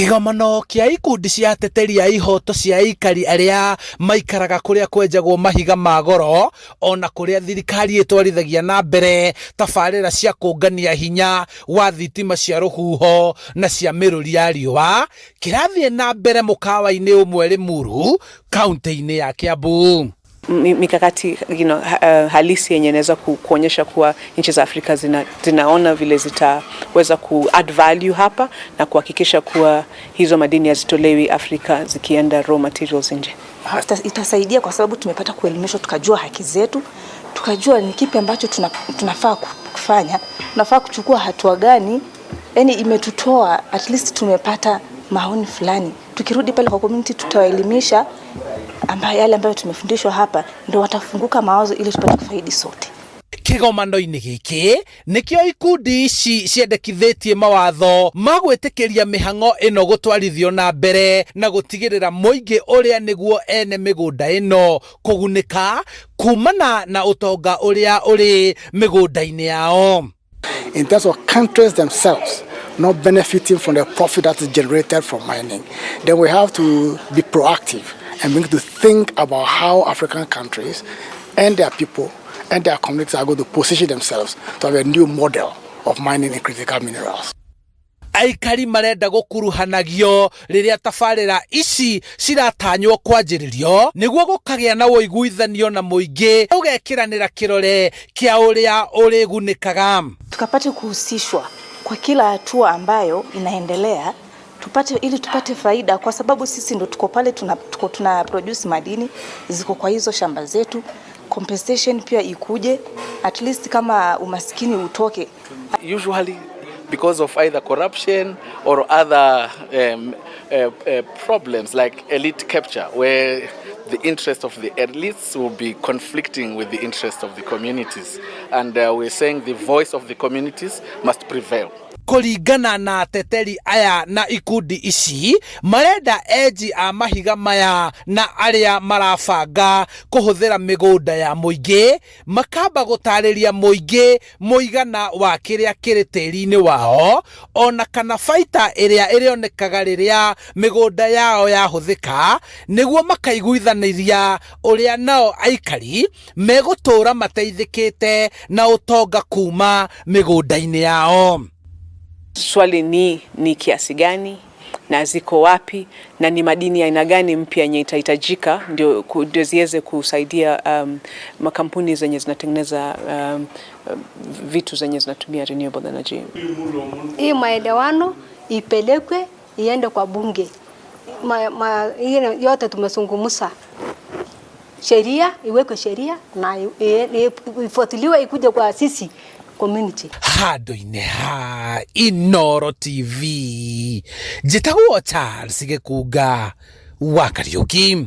Kĩgomano kĩa ikundi cia ateteri a ihoto cia aikari arĩa maikaraga kũrĩa kwenjagwo mahiga ma goro ona kũrĩa thirikari ĩtwarithagia na mbere tabarĩra cia kũngania hinya wa thitima cia rũhuho na cia mĩrũri ya riũa kĩrathiĩ na mbere mũkawa-inĩ ũmwe Limuru kaunti-inĩ ya Kiambu. Mikakati halisi yenye inaweza kuonyesha kuwa nchi za Afrika zinaona vile zitaweza ku add value hapa na kuhakikisha kuwa hizo madini hazitolewi Afrika zikienda raw materials nje. Itasaidia kwa sababu tumepata kuelimishwa, tukajua haki zetu, tukajua ni kipi ambacho tunafaa kufanya, tunafaa kuchukua hatua gani. Yani imetutoa, at least tumepata maoni fulani. Tukirudi pale kwa community tutawaelimisha ambayo yale ambayo tumefundishwa hapa, ndio watafunguka mawazo ili tupate kufaidi sote. Kĩgomano-inĩ gĩkĩ nĩkĩo ikundi ici ciendekithĩtie mawatho ma gwĩtĩkĩria mĩhang'o ĩno gũtwarithio na mbere na gũtigĩrĩra mũingĩ ũrĩa nĩguo ene mĩgũnda ĩno kũgunĩka kumana na ũtonga ũrĩa ũrĩ mĩgũnda-inĩ yao. In terms of countries themselves not benefiting from the profit that is generated from mining, then we have to be proactive and begin to think about how African countries and their people and their communities are going to position themselves to have a new model of mining in critical minerals. Aikari marenda gũkuruhanagio rĩrĩa tabarĩra ici ciratanywo kwanjĩrĩrio nĩguo gũkagĩa na ũiguithanio na mũingĩ ũgekĩranĩra kĩrore kĩa ũrĩa ũrĩgunĩkaga. Tukapate kuhusishwa kwa kila hatua ambayo inaendelea tupate, ili tupate faida, kwa sababu sisi ndo tuko pale tuna produce madini ziko kwa hizo shamba zetu. Compensation pia ikuje, at least kama umaskini utoke. Usually because of either corruption or other problems like elite capture, where the interest of the elites will be conflicting with the interest of the communities. And we're saying the voice of the communities must prevail. Kũringana na ateteri aya na ikundi ici, marenda enji a mahiga maya na arĩa marabanga kũhũthĩra mĩgũnda ya mũingĩ makamba gũtarĩria mũingĩ mũigana wa kĩrĩa kĩrĩ tĩri-inĩ wao ona kana baita ĩrĩa ĩrĩonekaga rĩrĩa mĩgũnda yao yahũthĩka, nĩguo makaiguithanĩria ũrĩa nao aikari megũtũra mateithĩkĩte na ũtonga kuma mĩgũnda-inĩ yao. Swali ni kiasi gani na ziko wapi na ni madini ya aina gani mpya yenye itahitajika ndio ziweze kusaidia makampuni zenye zinatengeneza vitu zenye zinatumia renewable energy. Hii maelewano ipelekwe iende kwa bunge. Hii yote tumezungumza. Sheria iwekwe, sheria na ifuatiliwe ikuje kwa sisi community. Handũ-inĩ ha Inoro TV, njĩtagwo Charles Gĩkunga wa Kariũki.